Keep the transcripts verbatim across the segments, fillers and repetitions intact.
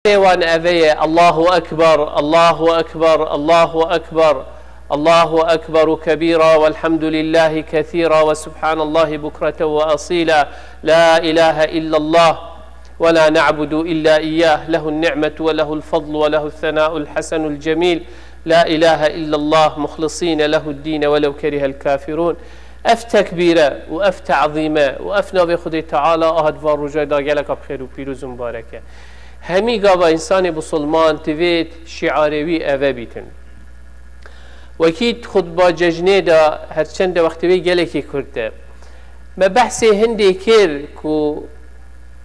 Êwan eve ye, Allahu Ekber, Allahu Ekber, Allahu Ekber, Allahu Ekberu kebîra, velhamdülillâhi kethîra ve subhanallahi bukreten ve asîla. La ilahe illallah ve la na'budu illa iyyah. Lehun ni'metu ve lehul fadlu ve lehus sena'ul hasenul cemîl. La ilahe illallah muhlisîne lehuddîne ve lev kerihel kafirûn. Ev tekbîre û ev te'zîme û ev navê Xwedê Teala a hat van rojayê da gelek a bi xêr û pîroz û mibarek e. Hemî gava însanê bisilman divêt şiarê wî eve bîtin. Wekî xutba cejnê de, her çend de wextê wê gelekî kurt e. Me behsê hindê kir ku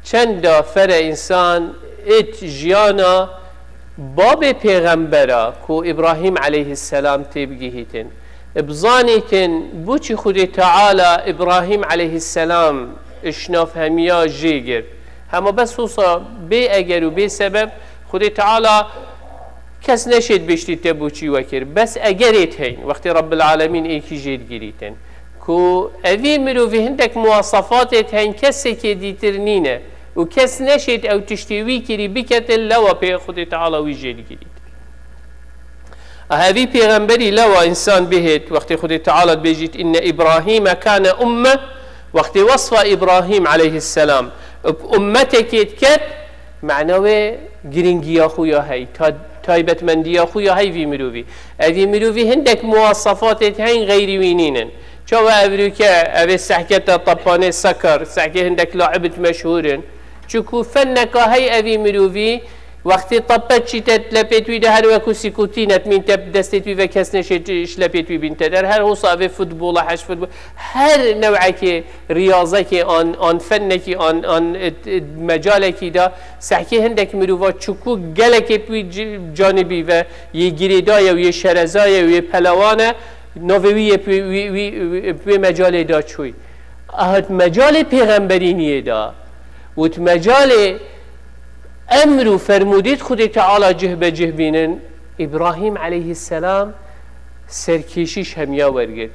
çend de fere însan it jiyana babê pêxembera ku Îbrahîm aleyhisselam tê bigihîtin. Bizanîtin boçî Xwedê Teala Îbrahîm aleyhisselam şinafhemiya jê girt. Hema bes wisa bê eger û bê sebeb Xwedê Teala kes neşêt biştî te boçî wekir. Bes egerêt heyn, wextê Rabbil Alemîn êkî jê digirîtin. Ku evî mirovî hindek muwasafatêt heyn kesekê dîtir nîne û kes neşêt ew tiştê wî kirî biketin lewa pê Xwedê Teala wî jê digirît. Hevî pêxemberî lewa însan bihêt, wextê Xwedê Teala dibêjît, "Inne Îbrahîme kane umme", wextê wesfa Îbrahîm aleyhisselam bi ummetekê diket, mena wê girîngiya xwe ya hey, ta-, taybetmendiya xwe ya hey vî mirovî. Evî mirovî hindek muwasafatêt heyn xeyrî wî nînin. Çawa evrûke, evê sehkete tepanê sekar, sehkê hindek laibit meşhûr in. Çiku fenneka hey evî mirovî, wextê tepet çîte lepêt wî de her weku sîkûtînet mîn te destêt wî ve kes neşê ji lepêt wî bîn te der. Her hosa evê futbola, heş futbol, her newekê riyazekê an, an fennekî, an, an, e, e, mecalekî de sehkê hindek mirova çiku gelekê wî ci-, canibî ve yê girêdaye û yê şerezaye û yê pelewane navê wî yê wî, wî, wî, wî, wê mecalê da çûy. Ahat mecalê pêxemberîniyê da. Wit mecalê emr û fermûdêt Xwedê Teala cih be cih bînin, Îbrahîm aleyhisselam serkêşî ji hemiya wergirt.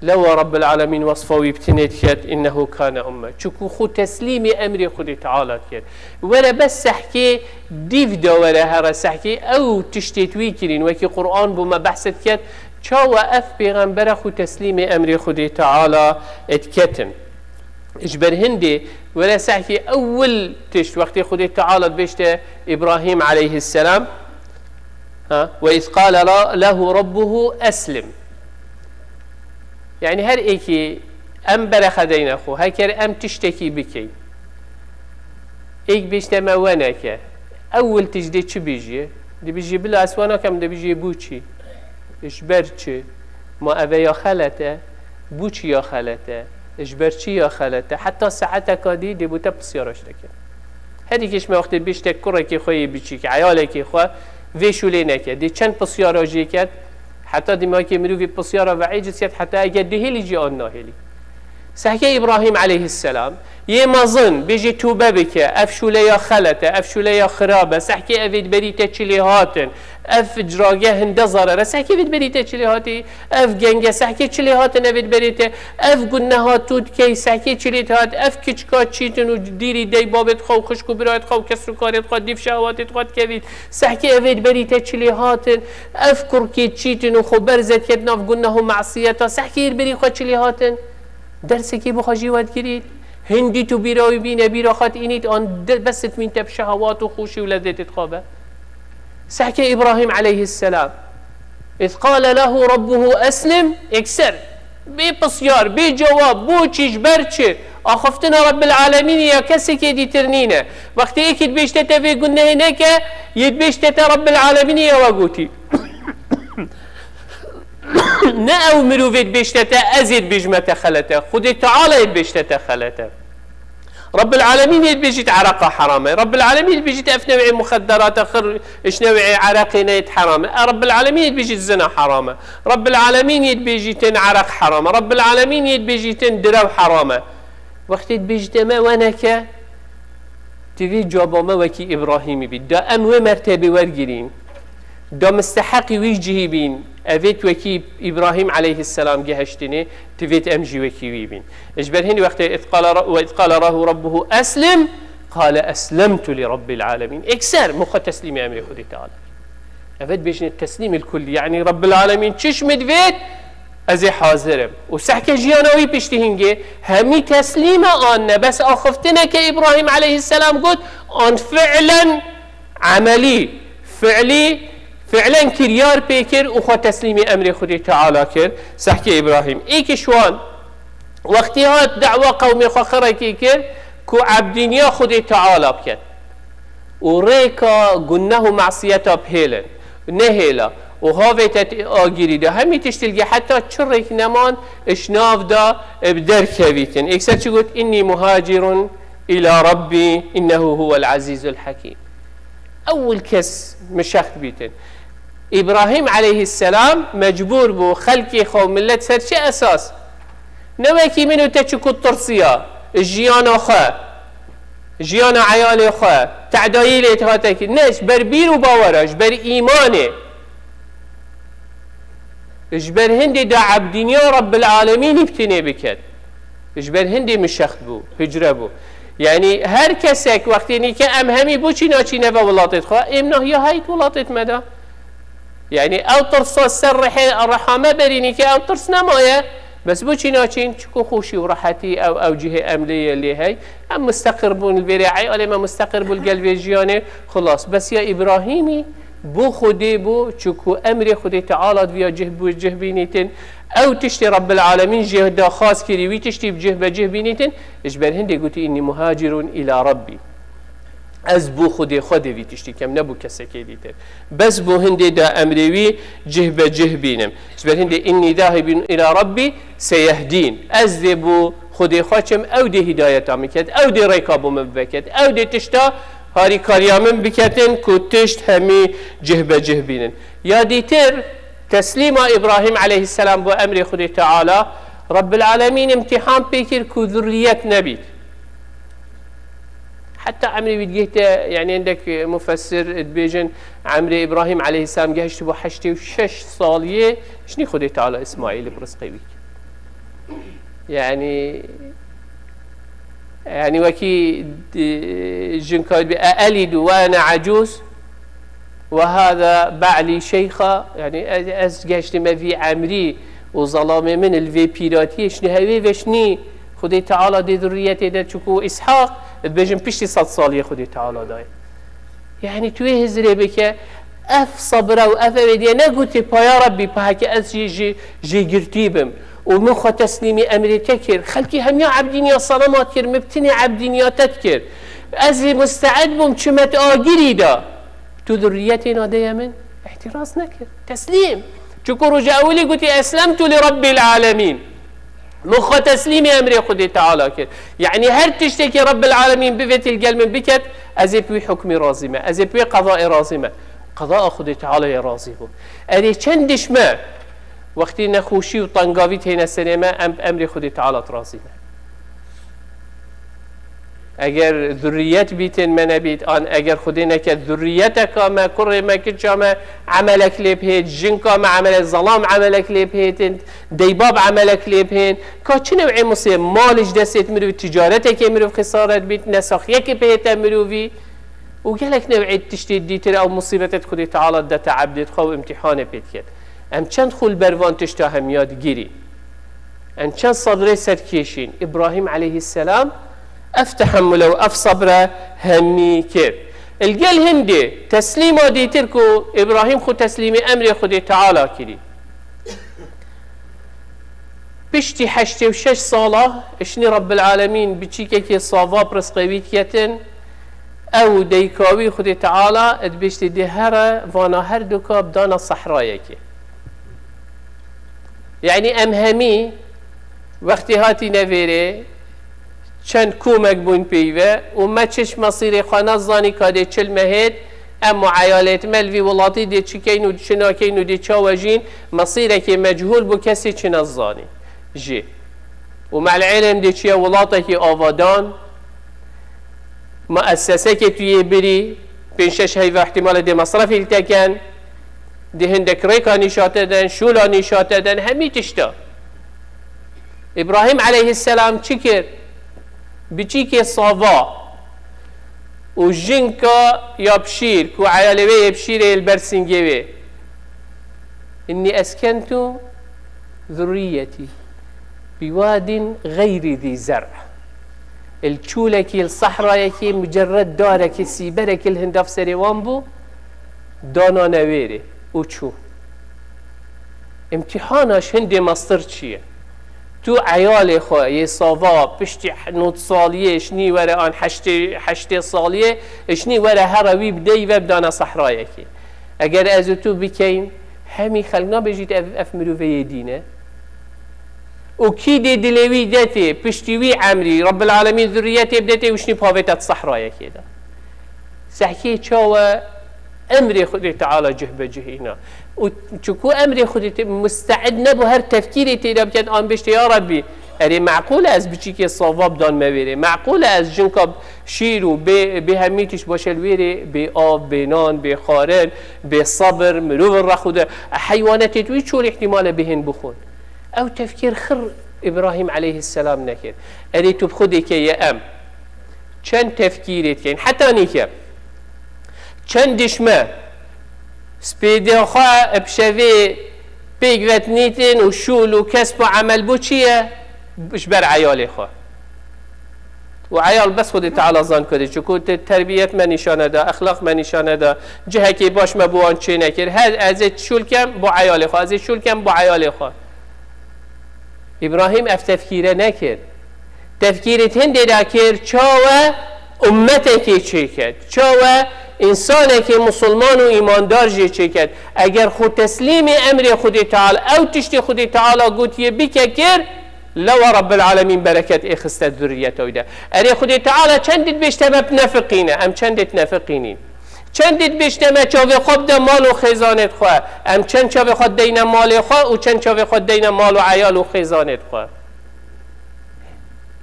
Lewa Rabbil Alemîn wesfa wî bi tinê diket, "Innehu kane umme." Çiku xwe teslîmê emrê Xwedê Teala diket. Were bes sehkê dîv de were here sehkê ew tiştêt wî kirîn, wekî Quran bo me behse diket, çawa ev pêxembere xwe teslîmê emrê Xwedê Teala diketin. Ji ber hindê were sehkê ewil tişt wextê Xwedê Teala dibêjte Îbrahîm aleyhisselam, ha, "Ve iz qale ra-, lehu rabbuhu eslim." Yani her êkî em berexedeyne xwe, heker em tiştekî bikeyn. Êk bêjte me weneke. Ewil tişt dê çi bêjî? Dibêjî bila ez wenakem, dibêjî bû çi? Ji ber çi? Ma eve ya xelet e? Bû çi ya xelet e? Ji ber çi ya xelet e? Heta saeteka dî dê bo te pisyara ji te kin. Herî kêş me wextê bêjte kurekê xwe yê biçîk, eyalekê xwe vê şûlê neke. Dê çend pisyara jê ket, heta dîmakê mirovî pisyara ve êciz ket, heta eger dihêlî jî an nahêlî. Sehkê Îbrahîm aleyhisselam yê mezin bêjê tûbe bike, ev şûle ya xelet e, ev şûle ya xirab e, sehkê evê di berî te çi lê hatin, ev cirage hinde zarar e, sehkê evê di berî te çi lê hatî, ev genge, sehkê çi lê hatin evê di berê te, ev guneha tu dikey, sehkê çi lê dihat, ev kiçka çîtin û dîrî dey babê dixwe û xişk û birayê dixwe û kes û karê dixwe dîv şehwatê dixwe dikevît, sehkê evê di berî te çi lê hatin, ev kurkê çîtin û xwe berze diket nav guneh û mesiyeta, sehkê êr berî xwe çi lê hatin. Dersekê bi xwe jî werdigirît. Hindît û bîra wî bîne, bîra xwe diînît, an de-, bes ditmîn te bi şehewat û xweşî û lezzetê dixwe be. Sehkê Îbrahîm aleyhisselam. Îz qale lehu rabbuhu eslim, ekser. Bê pisyar, bê cewab, bo çi, ji ber çi? Axiftina Rabbil Alemînê ya kesekê dîtir nîne. Wextê yekî dibêjte te vê gunehê neke, yê dibêjte te Rabbil Alemînê ya we gotî. Ne ew mirovê dibêjte te, ez ê dibêjime te xelet e. Xwedê Teala yê dibêjte te xelet e. Rabbil Alemîn yê dibêjît ereqa heram e. Rabbil Alemîn yê dibêjît ev newê muxedderata xir, iş newê ereqê neyê heram e. E, Rabbil Alemîn yê dibêjît zina heram e. Rabbil Alemîn yê dibêjîtin ereq heram e. Rabbil Alemîn yê dibêjîtin direw heram e. Wextê dibêjîte me weneke, tu vê caba me wekî Îbrahîmî bî. Da em wê mertebê wergirîn. Da misteheqî wî cihî bîn. Evêt wekî Îbrahîm aleyhisselam gihiştinê, tu vêt em jî wekî wî bîn. Ji ber hîn wextê iz qala ra-, ve iz qala lehu rabbuhu eslim, قال أسلمت لرب العالمين. Ekser min xwe teslîmê emrê Xwedê Teala. Evet, bêjin teslîm il kulli. Yani Rabbil Alemin çiş min divêt, ez ê hazir im. Û sehke jiyana wî piştî hingê, hemî teslîme an ne. Bes axiftineke Îbrahîm aleyhisselam got, an fi'len emelî, fi'lî, fi'len kiryar pê kir û xwe teslîmê emrê Xwedê Teala kir. Sehke Îbrahîm. Êkiş wan, wextî hat dawa qewmê xwe xerekî kir ku ebdîniya Xwedê Teala biket. Û rêka guneh û masiyeta bihêlin, nehêla û havête agirî de hemî tiştî li heta çi rêk neman ji nav de bi derkevîtin. Êkser çi got, "Inni muhacirun ila Rabbi, innehu huwel azîzul hakîm." Ewil kes mişext bîtin. Îbrahîm aleyhisselam mecbûr bû xelkê xwe û millet ser çi esas? Ne wekî min û te çi ku tirsiya jiyana xwe, jiyana eyalê xwe, tedayî lê hate kir. Ne, ji ber bîr û bawera, ji ber îmanê. Ji ber hindê da ebdîniya Rabbil Alemînî bi tinê biket. Ji ber hindê mişext bû, hicre bû. Yani her kesek wextê nîke em hemî bo çî naçîne ve welatêt xwe, êm nahiya heyt welatêt me de. Yani ew tirsa ser rihê, reha me berî nîke ew tirs nemaye. Bes bo çî naçîn? Çiku xweşî û rehetî ew, ew cihê em lê ye lê hey. Em musteqir bûn li vêrê, eyalê me musteqir bû li gel vê jiyanê. Xulas, bes ya Îbrahîmî bo Xwedê bû, çiku emrê Xwedê Teala diviya cih bû, cih bînîtin. Ew tiştê Rabbil Alemîn jê daxwaz kirî, wî tiştî bi cih be cih bînîtin. Ji ber hindê gotî, "Inni muhacirun ila Rabbi." Ez bo Xwedê xwe dê vî tiştî kem, ne bo kesekê dîtir. Bes bo hindê de emrê wî cih be cih bînim. Ji ber hindê, "Inni zahibun ila Rabbi seyehdîn." Ez dê bo Xwedê xwe çim, ew dê hidayeta min ket, ew dê rêka bo min biveket, ew dê tişta harîkariya min biketin ku tişt hemî cih be cih bînin. Ya dîtir, teslîma Îbrahîm aleyhisselam bo emrê Xwedê Teala, Rabbil Alemîn imtîhan pê kir ku zurriyet nebît. Heta emrê wî digihte, yani hindek mufessir dibêjin, emrê Îbrahîm aleyhisselam gehiştibû heştê û şeş saliyê, şinî Xwedê Teala Îsmaîlî bi rizqê wî kir. Yani, yani wekî di-, jinka dibê, "E elidu ve ene acûz ve hâzâ ba'lî şeyxa", yani ez, ez gehiştime vî emrî û zelamê min li vê pîratiyê şinî hevê ve şinî Xwedê Teala dê zurriyetê de, çiku Îshaq, dibêjin piştî sed saliyê Xwedê Teala dayê. Yani tu wê hizirê bike, ev sabira û ev ewê diye negotê, "Pa ya Rabbî, pa heke ez jî, jî, jêgirtî bim û min xwe teslîmî emrê te kir. Xelkî hemiya ebdîniya senema dikir, min bi tinê ebdîniya te dikir. Ez ê musteed bûm çime di agirî de." Tu zurriyetê nadeye min? Îtiraz nekir. Teslîm. Çiku roja ewilî gotî, "Eslemtu li Rabbil Alemîn." Min xwe teslîmê emrê Xwedê Teala kir. Yani her tiştekî Rabbil Alemîn bivêtî li gel min biket, ez ê bi wî hukmî razî me. Ez ê bi wê qezayê razî me. Qezaya Xwedê Tealayê razî bû. Erê çend diş me, wextî nexweşî û tengavî têne serê me, em bi emrê Xwedê Teala razî me. Eger zurriyet bîtin me nebît, an eger Xwedê neket zurriyeteka me, kurê me, kiça me emelek lê bihêt, jinka me emelek, zelam emelek lê bihêtin, deybab emelek lê bihên, ka çi newê musê, malê ji destê mirov, ticaretekê mirov xisaret bît, nesaxiyekê bihête mirovî û gelek newê tiştê dîtir ew musîbetê Xwedê Teala didete ebdê xwe û imtîhanê pê diket. Em çend xwe li ber van tişta hemiya digirîn? Em çend sebrê ser kêşîn? Îbrahîm aleyhisselam ev tehemmule û ev sebre hemî kir. Li gel hindê teslîma dîtir ku Îbrahîm xwe teslîmê emrê Xwedê Teala kirî. Piştî heştê û şeş sala, şinî Rabbil Alemîn biçîkekê sava bi rizqê wî diketin, ew dayika wî Xwedê Teala dibêjtê dê here vana her duka bidana sehrayekê. Yani em hemî wextê hatîne vêrê çend komek bûn peyve û me çiş mesîrê xwe nezanî ka dê çil mehêt em û eyalêt me li vî welatî dê çi keyn û çi nakeyn û dê çawa jîn, mesîrekê mechûl bû, kesê çi nezanî jî. Û me li êlêm dê çiye welatekî avadan, muessesekê tu yê birî, pênc şeş heyva ihtimal e dê mesrefî li te ken, dê hindek rêka nîşa te den, şûla nîşa te den, hemî tişta. Îbrahîm aleyhisselam çi kir? Biçîkê sava, û jinka ya pişîr, ku eyalê wê yê pişîrê li ber singê wê. Inni eskentu zurriyetî bi wadin xeyrî zî zer'. Li çûlekî, li sehrayekî, mucerred darekî, sîberekî li hindav serê wan bû, dana newêrê û çû. Îmtîhana ji hindê mestir çi ye? Tu eyalê xwe yê sava piştî nod saliyê şinî were an heştê, heştê saliyê şinî were here wî bideyî ve bidana sehrayekê. Eger ez û tu bikeyin, hemî xelk nabêjît ev, ev mirovê yê dîn e. Û kî dê dilê wî detê, piştî wî emrî, Rabbil Alemîn zurriyetê bidetê û şinî pavê te di sehrayekê de. Sehkê çawa emrê Xwedê Teala cih be cih îna. Û çiku emrê Xwedê te musteid nebû her tefkîrê têda biket, an bêjte, ya Rabbî, erê meqûl e ez biçîkê sava bidan me wêrê. Meqûl e ez jinka şîr û bê, bê hemî tişt başe li wêrê bê av, bê nan, bê xwarin, bê sebir, mirovin rexûde. Heywanetê tu wî çor îhtimal e bihên bixwin. Ew tefkîr xir Îbrahîm aleyhisselam nekir. Erê tu bi Xwedê ke ye em. Çend tefkîrê dikeyn. Heta nîke. Çend dişme spêdê xwe bi şevê pêk vetinîtin û şûl û kesb û emel bo çi ye? Ji ber eyalê xwe. Û eyal bes Xwedê Teala zan ku dê çi, ku te terbiyet me nîşane da, exlaq me nîşane da, cihekê baş me bo wan çê nekir. Her ez ê şûl kem bo eyalê xwe, ez ê şûl kem bo eyalê xwe. Îbrahîm ev tefkîre nekir. Tefkîrê hindê de kir, çawe ummetekê çêket, çawe însanekê musulman û îmandar jê çêket. Eger xwe teslîmê emrê Xwedê Teala, ew tiştê Xwedê Teala gotiye bike kir, lewa Rabbil Alemîn bereket ê xiste zurriyeta wî de. Erê Xwedê Teala çend dibêjte me binefiqîne, em çendê dinefiqînîn. Çend dibêjte me çavê xwe bide mal û xêzanê xwe, em çend çavê xwe deyne malê xwe û çend çavê xwe deyne mal û eyal û xêzanê xwe.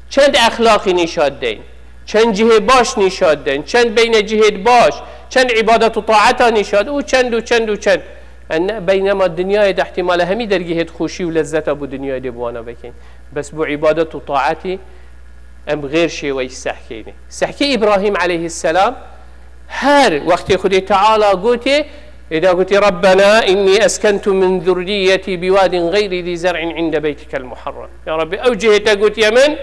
Çend exlaqî nîşa deyn, çend cihê baş nîşa deyn, çend beyne cihê baş, çend îbadet û taeta nîşa û çend û çend û çend. En beynema dinyayê de ihtimale hemî dergehê xweşî û lezzeta bo dinyayê dê bi wana vekin. Bes bo îbadet û taetî em xêr şêweyî sehkeyne. Sehkê Îbrahîm aleyhisselam her wextê Xwedê Teala gotê, êda gotê, "Rabbena inni eskentu min zurriyetî bi wadin xeyrî zî zer'in inde beytikel muharrem." Ya Rabbi, ew cihê te gotiye min,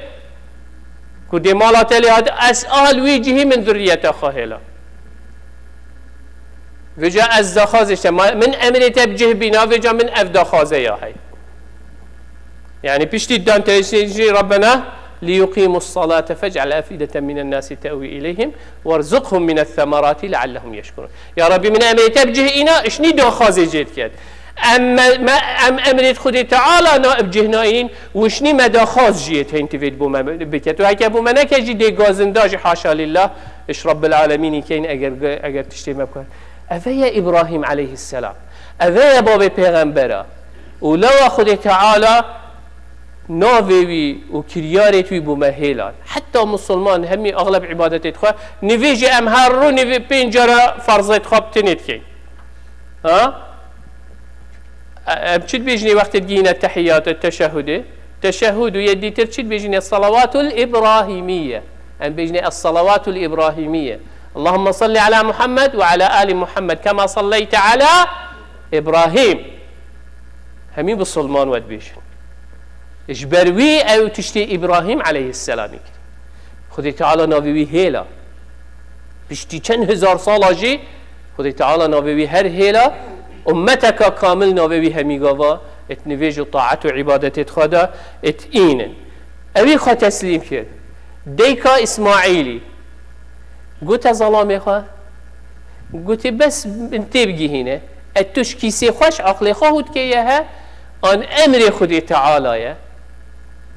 ku dê mala te lê hat, ez al wî cihî min zurriyeta xwe hêla. Vêca ez daxwazê te, ma-, min emrê te bi cih bîna, vêca min ev daxwaze ya hey. Yani piştî dan te jî, Rabbena liyuqimus salate fec'al afideten minen nasi te'wi ileyhim warzuqhum minet semerati leallehum yeşkurun. Ya Rabbi, min emrê te bi cih îna, işnî daxwazê cê diket. Em, me, me, em emrê Xwedê Teala na bi cih nayîn, wişnî me daxwaz jiyê teyn tivêt bo me biket. Û heke bo me neke jî dê gazinda jî haşa lillah, iş Rabbil Alemînî keyn eger, eger tiştê me bikar. Eve ye Îbrahîm aleyhisselam. Eve ye babê pêxembera. Û lewa Xwedê Teala navê wî û kiryarê wî bo me hêlan. Heta musulman hemî axleb îbadetê xwe nivêjê em her rû nivê pênc cara ferzê xwe bi tinê dikeyn. Ha? Em çi dibêjinê wextê digihîne tehiyatê, teşehhudê? Teşehhud û yê dîtir çi dibêjinê? Salawatul Îbrahîmîye. Em bêjinê es-salawatul Îbrahîmîye. Allahümme salli ala Muhammed ve ala ali Muhammed kema salleyte ala Îbrahîm. Hemî bisilman we dibêjin. Ji ber wî ew tiştê Îbrahîm aleyhisselamî kir. Xwedê Teala navê wî hêla. Piştî çend hezar sala jî Xwedê Teala navê wî her hêla, ummeteka kamil navê wî hemî gava, et nivêj û taet û îbadetê xwe de, et înin. Ewî xwe teslîm kir. Deyka Îsmaîlî gote zelamê xwe, gotê, bes min tê bigihîne. E tu ji kîsê xwe, ji aqlê xwe hût keye he, an emrê Xwedê Teala ye?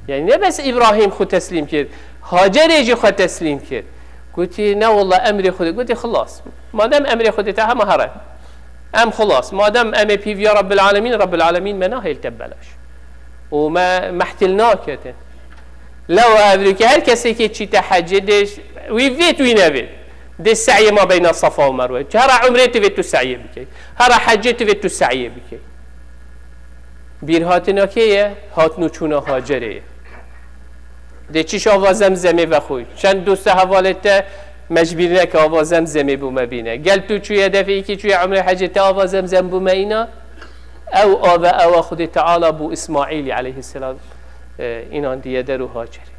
Yani ne bes Îbrahîm xwe teslîm kir, Hacerê jî xwe teslîm kir. Gotî, ne walla emrê Xwedê. Gotî, xilas. Madem emrê Xwedê te hema here. Em xilas. Madem em ê pîviya Rabbil Alemîn, Rabbil Alemîn me nahêl te belaş. Û me mehtil naketin. Lew ev dike her kesekê çîte hecê dê wî vêt wî nevêt. Dê seyê ma beyna Safa û Merwe. Hera umrê tu vê tu seyê bikey. Hera hecê tu vê tu seyê bikey. Bîrhatina kê ye? Hatin û çûna Hacerê ye. Dê çi şava Zemzemê vexwî. Çend doste hevalê te Me ji bîr neke ava Zemzemê bû me bîne. Gel tu çûye defê yekî çûye umrê hecê te ava Zemzem bû me îna? Ew ave ewa Xwedê Teala bû Îsmaîlî aleyhisselam, e, înan diye der û Hacerê.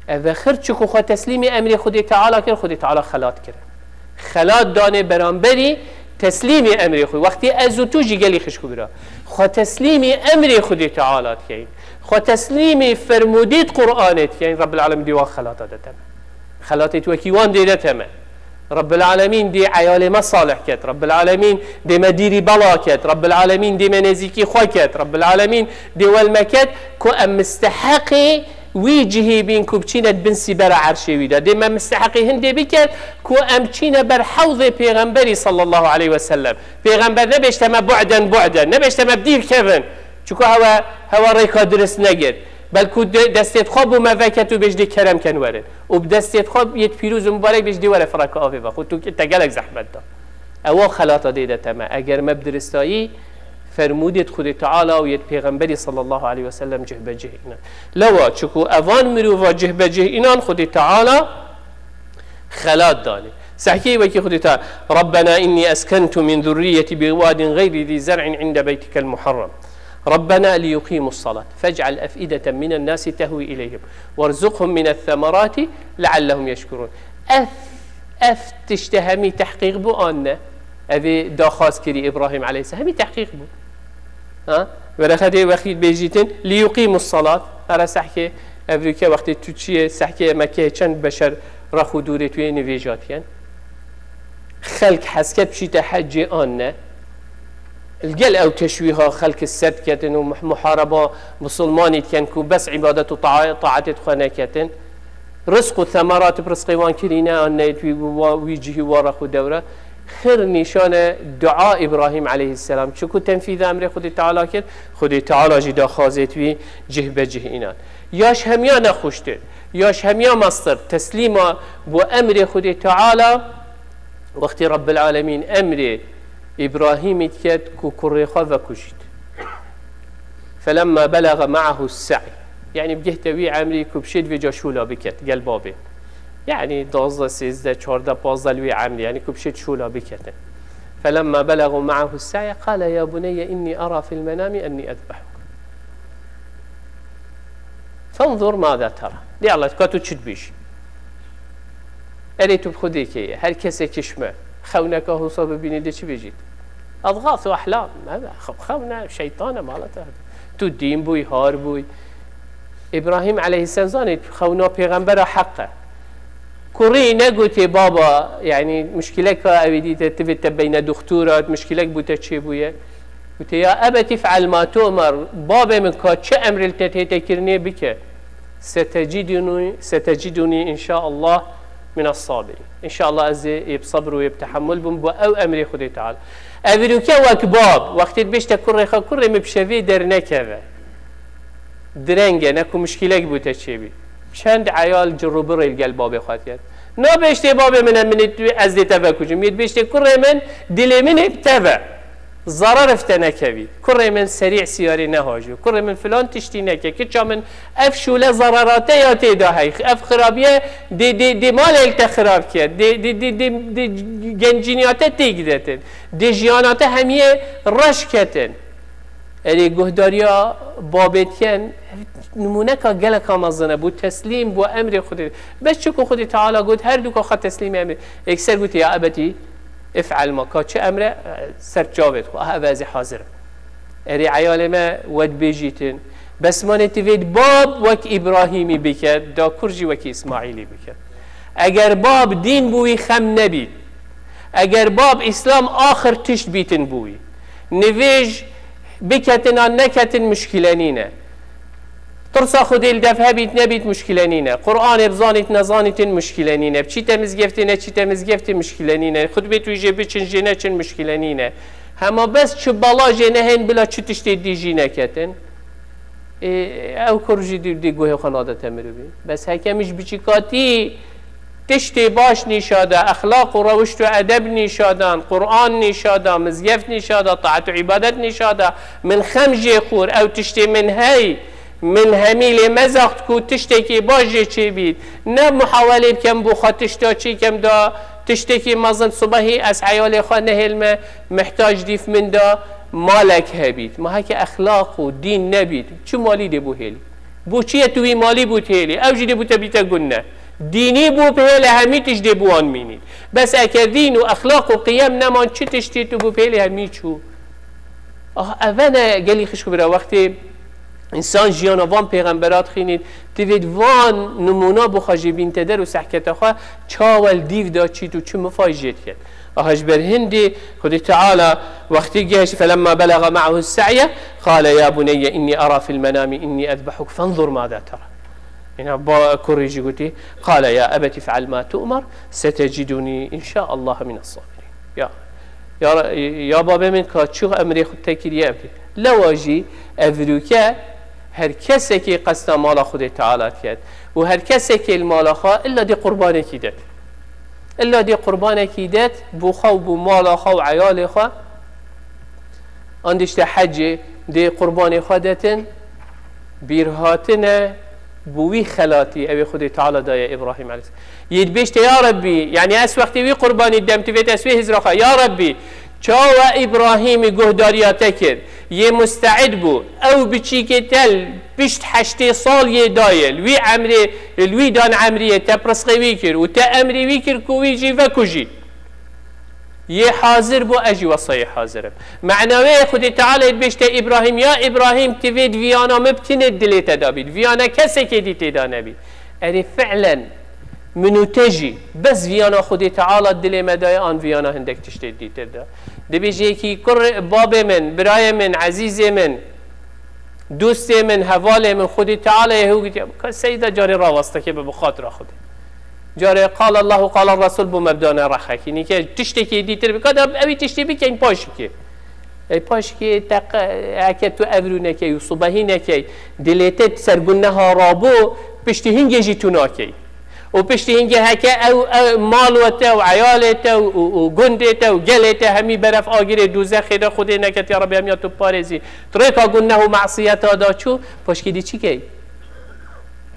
Ev xir çiku xwe teslîmî emrê Xwedê Teala kir, Xwedê Teala xelat kir. Xelat danê beramberî teslîmî emrê xwe. Wextî ez û tu jî gelî xişk û bira. Xwe teslîmî emrê Xwedê Teala dikeyin. Xwe teslîmî fermûdît Qur'anê dikeyin. Rabbil Alemin dê wan xelata de teme. Xelatê tu wekî wan dê de teme. Rabbil Alemîn dê eyalê me salih ket. Rabbil Alemîn dê me dîrî bela ket. Rabbil Alemîn dê me nêzîkî xwe ket. Rabbil Alemîn dê wel me ket ku em misteheqê wî cihê bîn ku biçîne di bin sîbera erşê wî de. Dê me misteheqê hindê biket ku em çîne ber hewzê Pêxemberî sallallahu aleyhi ve sellem. Pêxember nebêjte me bu'den bu'den, nebêjte me bi dîv kevin. Çiku hewa, hewa rêka dirist negir. Belku de, destê xwe bo me veket û bêj dê kerem ken werin. Û bi destê xwe yêt pîroz û mubarek bêj dê were fireka avê ve. Xwe tu te gelek zehmet da. Ewa xelata dê de teme. Eger me bi diristayî fermûdêt Xwedê Teala û yêt Pêxemberî sallallahu aleyhi ve sellem cih be cih înan. Lewa çiku evan mirova cih be cih înan Xwedê Teala xelat danê. Sehkê wekî Xwedê Teala, "Rabbena inni eskentu min zurriyeti bi wadin gayri zi zer'in inde beytikel muharram. Rabbena liyuqimus salat. Fec'al ef'ideten minen nasi tehwi ileyhim. Werzuqhum minet semerati leallehum yeşkurun." Ev, ev tişte hemî tehqîq bû an ne? Evê daxwaz kirî Îbrahîm aleyhisselam. Hemî tehqîq bû. Ha? Vereqetê wexî bêjîtin, "Liyuqimus salat." Ara sehkê, evrûke wextê tu çiyê, sehkê Mekkeyê çend beşer rex û dûrê tu yê nivêjatiyen. Xelk hesket bişîte hecê an ne. Li gel ew teşwîha xelk sed ketin û muh-, muhareba musulmanî diken ku bes îbadet û taa-, taetê xwe neketin. Rizq û semerat bi rizqê wan kirîne, an neyt wî, wa-, wî cihî wa rex û dewre. Xir nîşane dua Îbrahîm aleyhisselam. Çiku tenfîza emrê Xwedê Teala kir, Xwedê Teala jî daxwazêt wî cih be cih înan. Yaş hemiya nexuştir. Yaş hemiya mestir. Teslîma bo emrê Xwedê Teala, wextê Rabbil Alemîn emrê Îbrahîmî diket ku kurê xwe vekujît. Felemma belege me'ahu se'y. Yanî bigihte wî emrî ku bişêt vêca şûla biket, gel babê. Yanî duwazdeh, sêzdeh, çardeh, pazdeh li wî emrî, yanî ku bişêt şûla biketin. Felemma belegu me'ahu se'y, qale ya buneyye inni ara fil menami enni ezbehuk. Fenzur maza tera. Dê Allah, ka tu çi dibêjî? Erê tu bi Xwedê keye. Her kesek kişme. Xewneka hosa bibînî dê çi bêjît? Adxas û ehlam. Hebe, xew, xew ne, şeytan e, mala te. Tu dîn bûy, har bûy. Îbrahîm aleyhisselam zanî xewna pêxembera heq e. Kurî negotê baba, yanî muşkileka ew ê dîte tivê te beyne duxtura, muşkilek bû te çêbûye. Gote, "Ya ebet if'al ma tu'mer, babê min ka çi emrê li te tête kirinê bike. Seteciduni, seteciduni inşaallah minas sabirin." Înşallah ez ê yê bi sebr û yê bi tehemmul bûm bo ew emrê Xwedê Teala. Evîrûke wek bab, wextê dibêjte kurê xwe, kurê min bi şevê dernekeve. Direng e, ne ku muşkilek bû te çêbî. Çend eyal cir û birê li gel babê xwe diket. Nabêjtê babê min e, min ê tu, ez dê te vekujim. Yê dibêjtê kurê min, dilê min ê bi te ve. Zarar ev te nekevî. Kurê min serî siyarê nehajû. Kurê min filan tiştî neke. Kiça min ev şûle zarara te ya tê de hey. Ev xirabiye dê, dê, dê malê li te xirab ke. Dê, dê, dê, dê, dê gencîniya te têk detin. Dê jiyana te hemiyê reş ketin. Erê guhdariya babê diken nimûneka geleka mezin e, bû teslîm, bû emrê Xwedê. Bes çiku Xwedê Teala got, her du ka xwe teslîmê emrê. Êkser gotiye, "Ya ebetî, if'al ma", ka çi emre, ser çavê xwe, ah, ev ez ê hazir im. Erê eyalê me, we dibêjîtin. Bes manê tivêt bab wek Îbrahîmî bike, da kur jî wekî Îsmaîlî bike. Eger bab dîn bûyî xem nebît. Eger bab Îslam axir tişt bîtin bûyî. Nivêj biketin an neketin muşkile nîne. Tirsa Xwedê li dev hebît nebît muşkile nîne. Qur'anê bizanît nezanîtin muşkile nîne. Biçîte mizgeftê neçîte mizgeftê muşkile nîne. Xutbê tu jê biçin jê neçin muşkile nîne. Hema bes çi bala jê nehên bila çi tiştê dî jî neketin. Ê, ew kur jî dî, dî guhê xwe nade te mirovî. Bes heke min ji biçîkatî tiştê baş nîşa da, exlaq û rewişt û edeb nîşa dan, Qur'an nîşa da, mizgeft nîşa da, taet û îbadet nîşa da, min xem jê xûr, ew tiştê min hey, Min hemî lê mezaxt ku tiştekî baş jê çêbît. Ne muhawelê bikem bo xwe tişta çêkem da tiştekî mezin sibehî ez heyalê xwe nehêlme, mihtac dîf min da malek hebît. Ma heke exlaq û dîn nebît, çi malî dê bû hêlî? Bo çi ye tu wî malî bû hêlî? Ew jî dê bû te bîte gunne. Dînî bû bihêle hemî tişt dê bi wan mînît. Bes eke dîn û exlaq û qiyem neman çi tiştî tu bû bihêlî hemî çû. Ah, eve ne gelî xişk bira wextê însan jiyana van pêxembera dixînît, divêt van nimûna bixwe jê bînte der û sehketa xwe çawa li dîv da çît û çi mifay jê diket. Aha ji ber hindî Xwedê Teala wextê gehişt, فلما بلغ معه السعي قال يا بني إني أرى في المنام إني أذبحك فانظر ماذا ترى. Îna ba kurî jî gotî, قال يا أبت افعل ما تؤمر ستجدني إن شاء الله من الصابرين. Ya, ya, ya babê min ka çi emrê xwe te kiriye ev dî. Lewa jî evrûke her kesekê qesta mala Xwedê Teala diket û her kesekê li mala xwe illa dê qurbanekî det. Illa dê qurbanekî det bo xwe û bo mala xwe û eyalê xwe. An dişte hecê dê qurbanê xwe detin, bîr hatine, bi wî xelatî ew ê Xwedê Teala daye Îbrahîm eleyhîsselam. Yê dibêjte, ya Rebbî, yanî ez wextê wî qurbanî dem, tu vêt ez wê hizra xwe, ya Rebbî, çawa Îbrahîmî guhdariya te kir, yê musteîd bû, ew biçîkê te li pişt heştê sal yê dayê, li wî emrê, li wî dan emriyê te pirsxê wî kir û te emrê wî kir ku wî jî vekujî. Yê hazir bû, ez jî wesa yê hazir im. Mena wê ye Xwedê Teala dibêjte Îbrahîm, ya Îbrahîm, ti vê di viyana min bitinê dilê te de bît. Viyana kesekê dî tê de nebît. Erê fi'len min û te jî bes viyana Xwedê Teala dilê me daye an viyana hindek tiştê dîtir de. Dibêje yekî kur babê min, birayê min, ezîzê min, dostê min, hevalê min, Xwedê Teala ye hû gitiya. Ka seyda carê rawasteke be bi xatira Xwedê. Carê qal Allah û qal Resul bo me bidane rexekî. Nîke tiştekî dîtir bika da ewî tiştî bikeyn paşikê. Ey paşikê te qe-, heke tu evrû nekey û subehî nekey, dilê te ser gunneha rabû, piştî hingê jî tu nakey. Û piştî hingê heke ew, ew mal we te û eyalê te û, û, û gundê te û gelê te hemî beref agirê dûzexê de Xwedê neket ya Rebî hemiya tu parêzî. Tu rêka gunneh û mesiyeta da çû, paşkê dê çi key?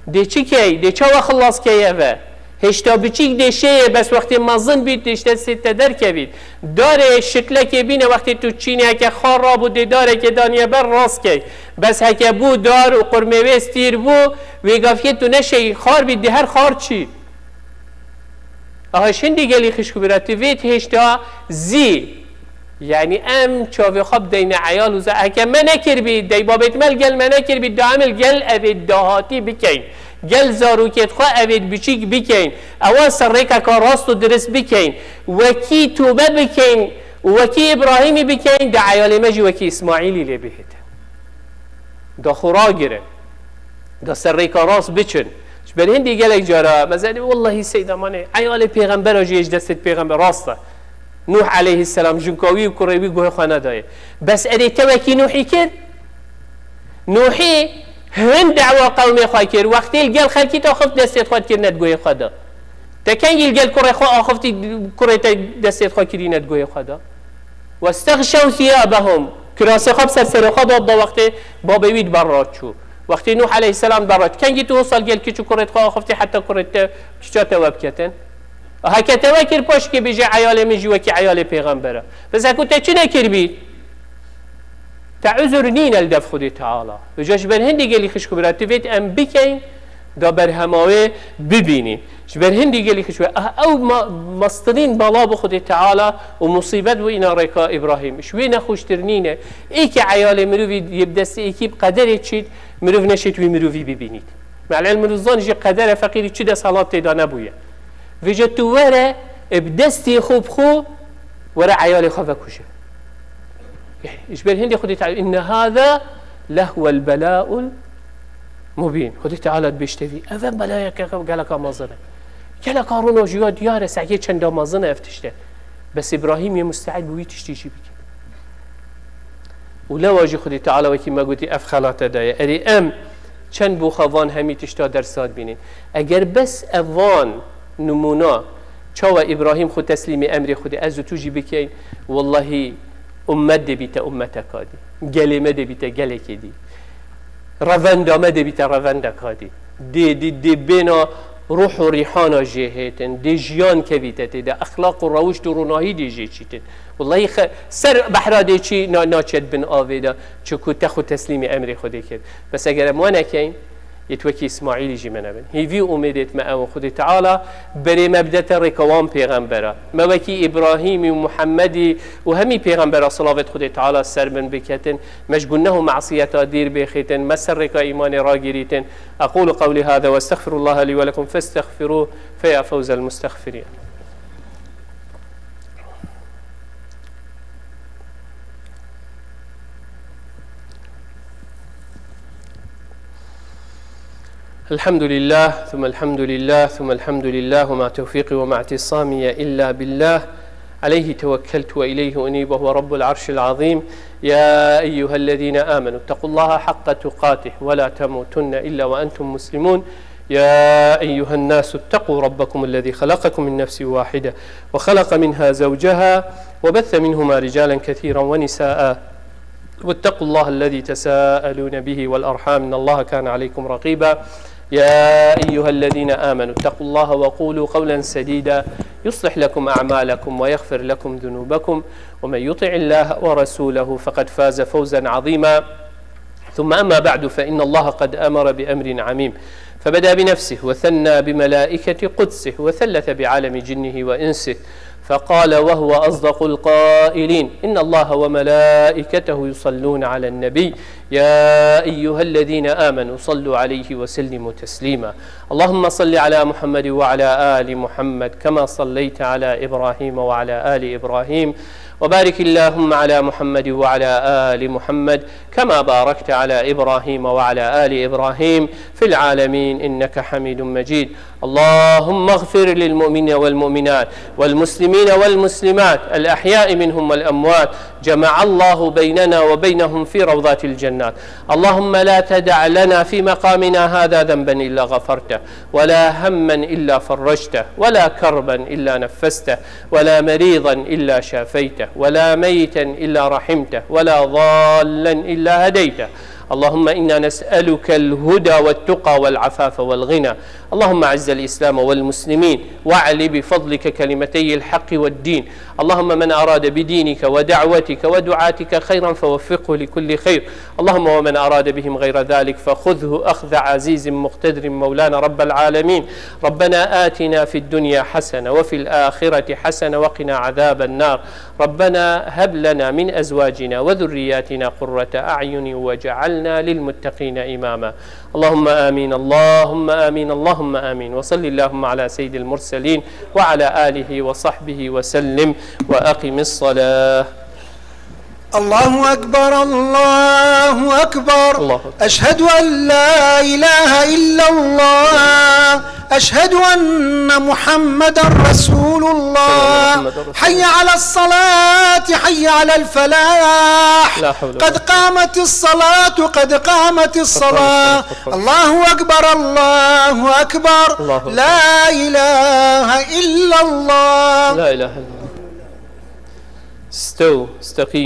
Dê çi key? Dê çawa xilas key eve? Hêşta biçîk dê şêyê, bes wextê mezin bît, dê ji destê te derkevît. Darê şiklekê bîne, wextê tu çînê heke xar rabû, dê darekê daniye ber rast key. Bes heke bû dar û qurmê wê stîr bû, wê gavkê tu neşey xar bît, dê her xar çî. Aha, şindî gelî xişk û bira, tu vê hêşta zî. Yanî em çavê xwe bideyne eyal û za-, heke me nekiribî, dey babêt me li gel me nekiribî, da em li gel evê dahatî bikeyn. Gel zarokêt xwe evê biçîk bikeyn. Ewa ser rêkeka rast û dirist bikeyn. Wekî tûbe bikeyn û wekî Îbrahîmî bikeyn, da eyalê me jî wekî Îsmaîlî lê bihête. Da xwe ragirin. Da ser rêka rast biçin. Ji ber hindî gelek cara, mezelî, wellahî seyda manê, eyalê pêxembera jî yê ji destê pêxember rast e. Nuh eleyhisselam jinka wî û kurê wî guhê xwe nedayê. Bes erê te wekî Nuhî kir? Nuhî hin dewa qewmê xwe kir. Wextê li gel xelkî te xift destê xwe dikir ne di guhê xwe de. Te kengî li gel kurê xwe axiftî kurê te destê xwe kirî ne di guhê xwe de. Westexşew thiyabehum. Kirasê xwe bi ser serê xwe da, da wextê babê wî di ber re çû. Wextê Nuh eleyhisselam di ber re. Kengî tu wisa li gel kiç û kurê xwe axiftî heta kurê te kiça te we biketin. Heke te we kir paşkê bêje eyalê min jî wekî eyalê pêxember e. Bes hekû te çi nekiribî? Te uzur nîne li dev Xwedê Teala. Vêca ji ber hindî gelî xişk û bira tu vêt em bikeyn, da berhema wê bibînî. Ji ber hindî gelî xişk û bira, ah, ew ma-, mestirîn bela bi Xwedê Teala û musîbet bû îna rêka Îbrahîm. Ji wê nexweştir nîne. Ê ke eyalê mirovî yê bi destê êkî bi qederê çît, mirov neşêt wî mirovî bibînît. Me'lel mirov zan jî qedere feqîrî çi desthilat tê de nebûye. Vêca tu were, e, bi destê xwe bi xwe, were eyalê xwe vekuje. Ji ber hindê Xwedê Teala, inne hâzâ lehwel belâul mubîn. Xwedê Teala dibêjte vî, ev e belayeke geleka mezin e. Geleka rûna jûya diyar e, sehiyê çenda mezin e ev tişt e. Bes Îbrahîm yê musteîd bû wî tiştî jî bike. Û lewa jî Xwedê Teala wekî me gotî ev xelate daye. Erê em çend bo xwe van hemî tişta dersa dibînin. Eger bes ev van nimûna çawa Îbrahîm xwe teslîmê emrê Xwedê ez û tu jî bikeyn, wellahî ummet dê bîte ummeteka dî. Gelê me dê bîte gelekê dî. Revenda me dê bîte revendeka dî. Dê, dê, dê bêna ruh û rîhana jê hêtin. Dê jiyan kevîte tê de. Exlaq û rewişt û ronahî dê jê çîtin. Wellahî xe-, ser behra dê çî na-, naçet bin avê de. Çiku te xwe teslîmî emrê Xwedê kir. Bes eger em we nekeyn, yê tu wekî Îsmaîlî jî me nebin. Hîvî û umêdêt me ew in. Xwedê Teala berê me bidete rêka wan pêxembera. Me wekî Îbrahîmî û Muhemmedî û hemî pêxembera silavêt Xwedê Teala ser bin biketin. Me ji guneh û mesiyeta dîr bêxîtin, me ser rêka îmanê ragirîtin. أقول قولي هذا وأستغفر الله لي ولكم فاستغفروه فيا فوز المستغفرين. الحمد لله، ثم الحمد لله، ثم الحمد لله، وما توفيقي وما اعتصامي إلا بالله، عليه توكلت وإليه أنيب، وهو رب العرش العظيم. يا أيها الذين آمنوا اتقوا الله حق تقاته ولا تموتن إلا وأنتم مسلمون. يا أيها الناس اتقوا ربكم الذي خلقكم من نفس واحدة وخلق منها زوجها وبث منهما رجالا كثيرا ونساء واتقوا الله الذي تساءلون به والأرحام إن الله كان عليكم رقيبا. يا أيها الذين آمنوا اتقوا الله وقولوا قولا سديدا يصلح لكم أعمالكم ويغفر لكم ذنوبكم ومن يطع الله ورسوله فقد فاز فوزا عظيما. ثم أما بعد فإن الله قد أمر بأمر عميم فبدأ بنفسه وثنى بملائكة قدسه وثلث بعالم جنه وإنسه فقال وهو أصدق القائلين إن الله وملائكته يصلون على النبي يا أيها الذين آمنوا صلوا عليه وسلموا تسليما. اللهم صل على محمد وعلى آل محمد كما صليت على إبراهيم وعلى آل إبراهيم وبارك اللهم على محمد وعلى آل محمد كما باركت على إبراهيم وعلى آل إبراهيم في العالمين إنك حميد مجيد. اللهم اغفر للمؤمنين والمؤمنات والمسلمين والمسلمات الأحياء منهم والأموات. جمع الله بيننا وبينهم في روضات الجنات. اللهم لا تدع لنا في مقامنا هذا ذنبا إلا غفرته ولا هما إلا فرجته ولا كربا إلا نفسته ولا مريضا إلا شافيته ولا ميتا إلا رحمته ولا ضالا إلا هديته. اللهم إنا نسألك الهدى والتقى والعفاف والغنى. اللهم أعز الإسلام والمسلمين وأعل بفضلك كلمتي الحق والدين. اللهم من أراد بدينك ودعوتك ودعاتك خيرا فوفقه لكل خير. اللهم ومن أراد بهم غير ذلك فخذه أخذ عزيز مقتدر مولانا رب العالمين. ربنا آتنا في الدنيا حسنة وفي الآخرة حسنة وقنا عذاب النار. ربنا هب لنا من أزواجنا وذرياتنا قرة أعين واجعلنا للمتقين إماما. اللهم آمين، اللهم آمين، اللهم آمين. وصل اللهم على سيد المرسلين وعلى آله وصحبه وسلم. وأقم الصلاة. الله أكبر، الله أكبر. الله أكبر. أشهد أن لا إله إلا الله. أشهد أن محمدا رسول الله. محمد رسول الله. حي على الصلاة، حي على الفلاح. لا حول ولا قد قوة. قامت الصلاة، قد قامت الصلاة. قد قامت الصلاة. الله أكبر، الله أكبر. الله أكبر. لا إله إلا الله. لا إله إلا الله. استو، استقيم.